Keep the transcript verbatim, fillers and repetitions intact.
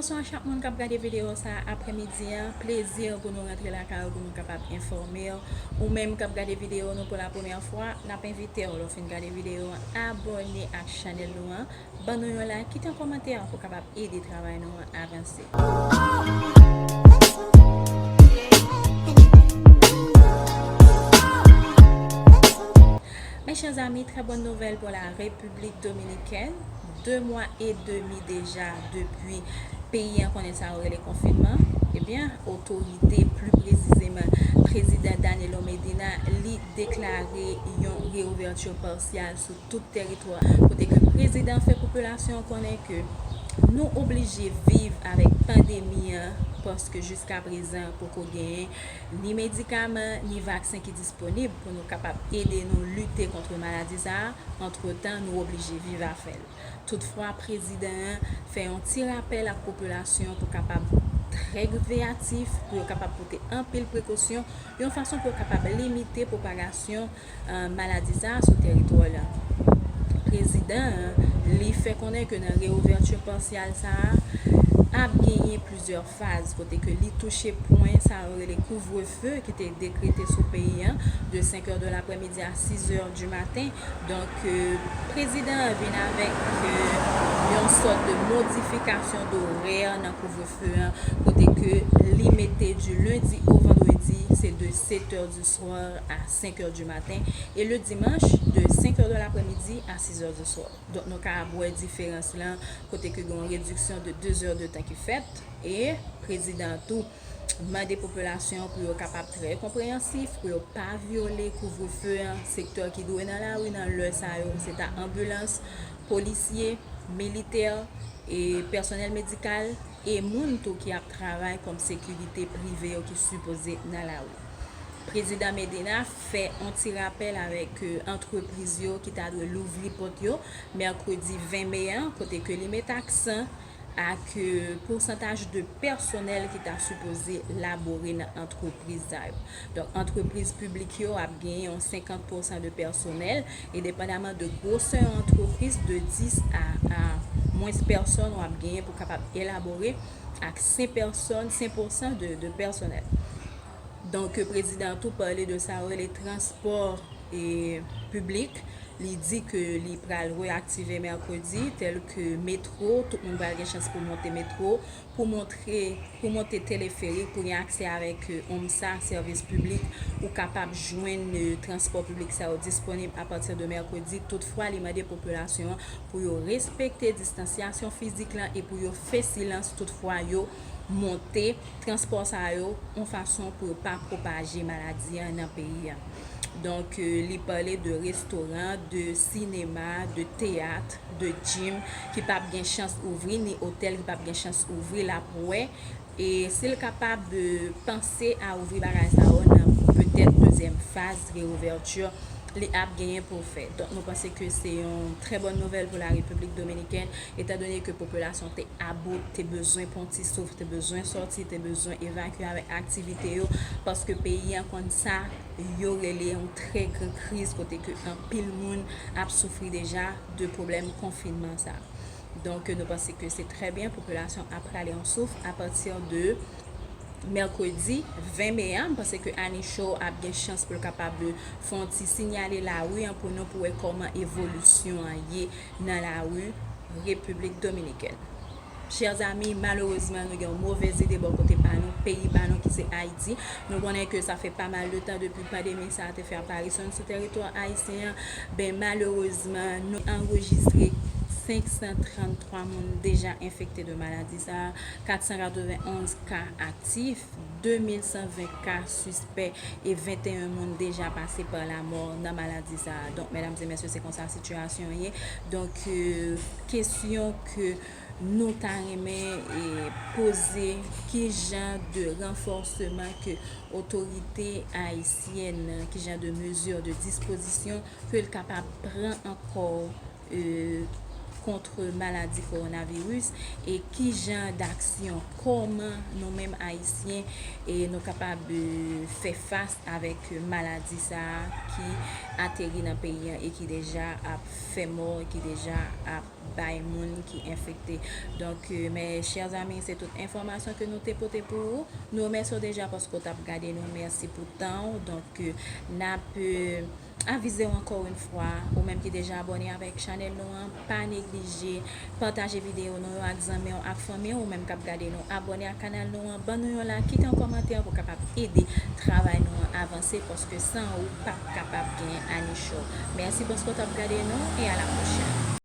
Bonsoir chak moun k ap gade videyo sa a aprèmidi an. Plezi pou nou rantre lakay ou pou nou kapab enfòme w. Ou menm k ap gade videyo nou pou la premyè fwa, n ap envite w, lè w fin gade videyo an, abòne ak chanèl nou an. Ban nou yon like, kite yon kòmantè pou kapab ede travay nou an avanse. Mes chers amis, très bonne nouvelle pour la République dominicaine. Deux mois et demi déjà depuis peyi an konnen sa yo rele konfinman. Ebyen, otorite, pli presizeman prezidan Danilo Medina, li deklare yon reouvèti pasyal sou tout teritwa, kote ke prezidan fè popilasyon an konnen ke nou oblije viv avèk pandemi an, paske jiska prezan poko genyen ni medikaman, ni vaksen ki disponib pou nou kapab ede nou lite kont maladi sa a. Antretan, nou oblije viv avè l. Toutfwa, prezidan an fè yon ti rapèl ak popilasyon pou kapab trè veyatif, pou yo kapab pote anpil prekosyon, yon fason pou yo kapab limite pwopagasyon, eh, maladi sa a sou teritwa la. Prezidan an, li fè konnen ke nan reouvèti pasyal sa a, ap genyen plizyè faz, kote ke li touche pwen sa yo rele kouvrefe ki te dekrete sou peyi an de senk è de laprèmidi a sis è di maten. Donk, eh, prezidan an vin avèk, eh, yon sòt de modifikasyon dorè nan kouvrefe an, kote ke li mete du lundi au vendredi, se de sèt è du soir à cinq heures du matin, et le dimanche de cinq heures de l'après-midi à six heures du soir. Donk, nou ka wè diferans lan, kote ke gen yon rediksyon de de zè de tan ki fèt, e prezidan an tou mande popilasyon an pou yo kapab trè konpreyansif, pou yo pa vyole kouvrefe an. Sektè ki dwe nan lari nan lè sa yo, se ta anbilans, polisye, militè, e pèsonèl medikal, e moun tou ki ap travay kòm sekirite prive yo ki sipoze nan lari. Prezidan Medina fè yon ti rapèl avèk, eh, antrepriz yo ki ta dwe louvri pòt yo mèkredi ven me an, kote ke li met aksan ak, eh, pousantaj de pèsonèl ki ta sipoze labore nan antrepriz sa yo. Donk, antrepriz piblik yo ap genyen yon senkant pousan de pèsonèl, e depandaman de gwosè yon antrepriz, de dis a, a mwens pèsòn w ap genyen pou kapab elabore ak senk pèsòn, senk pousan de, de pèsonèl. Donk, prezidan an tou pale de sa yo rele transpò, eh, piblik. Li di ke li pral reaktive mèkredi, tèl ke metwo, tout moun pral gen chans pou monte metwo, pou montre, pou monte teleferik, pou gen aksè avèk, eh, OMSA, sèvis piblik, ou kapab jwenn, eh, transpò piblik sa yo disponib apati de mèkredi. Toutfwa, li mande popilasyon an pou yo respekte distansyasyon fizik lan e pou yo fè silans toutfwa yo monte transpò sa yo, yon fason pou yo pa pwopaje maladi an nan peyi an. Donk, eh, li pale de restoran, de sinema, de teyat, de gym ki p ap gen chans ouvri, ni otèl ki p ap gen chans ouvri, l ap wè. E si l kapab, eh, panse a ouvri bagay sa yo nan petèt dezyèm faz reouvèti, li ap genyen pou fè. Donk, nou panse ke se yon trè bòn nouvèl pou la Repiblik Dominikèn, etandone ke popilasyon te about, te bezwen pran ti souf, te bezwen sòti, te bezwen evakye avèk aktivite yo, paske peyi an konn sa yo rele yon trè gran kriz, kote ke anpil moun ap soufri deja de pwoblèm konfinman sa. Donk, nou panse ke se trè byen, popilasyon ap rale yon souf apati de mèkredi ven me a. M panse ke Annie Show ap gen chans pou l kapab fè yon ti sinyale lari an pou nou, pou wè kòman evolisyon an ye nan lari Repiblik Dominikèn. Chers amis, malerezman, nou gen yon movèz ide bò kote pa nou, peyi pa nou ki se Ayiti. Nou konnen ke sa fè pa mal de tan depi pandemi sa a te fè aparisyon sou teritwa ayisyen an. Ben, malerezman, nou anrejistre senk san tranntwa moun deja enfekte de maladi sa a, kat san katrevenn onz ka aktif, de mil san ven ka sispè e venteyen moun deja pase pa lamò nan maladi sa a. Donk, medam e mesye, se konsa sitiyasyon an ye. Donk, eh, kesyon ke nou ta renmen, eh, poze, ki jan de ranfòseman ke otorite ayisyèn, ki jan de mezi, de dispozisyon ke l kapab pran ankò, eh, kont maladi kowonaviris e ki jan d'aksyon, kòman nou menm Ayisyen e nou kapab fè fas avèk maladi sa a ki ateri nan peyi an e ki deja ap fè mò, ki deja ap bay moun ki enfekte. Donk, mes chers amis, se tout enfòmasyon ke nou te pote pou ou. Nou remèsye w deja paske w t ap gade nou. Mèsi pou tan w. Donk, n ap avize w ankò yon fwa, ou menm ki deja abòne avèk chanèl nou an, pa neglije pataje videyo nou yo ak zanmi w, ak fanmi w, ou menm k ap gade nou, abòne ak kanal nou an, ban nou yon like, kite yon kòmantè pou kapab ede travay nou an avanse, paske san ou, p ap kapab gen Anichò. Mèsi paske w t ap gade nou, e a la pwochèn.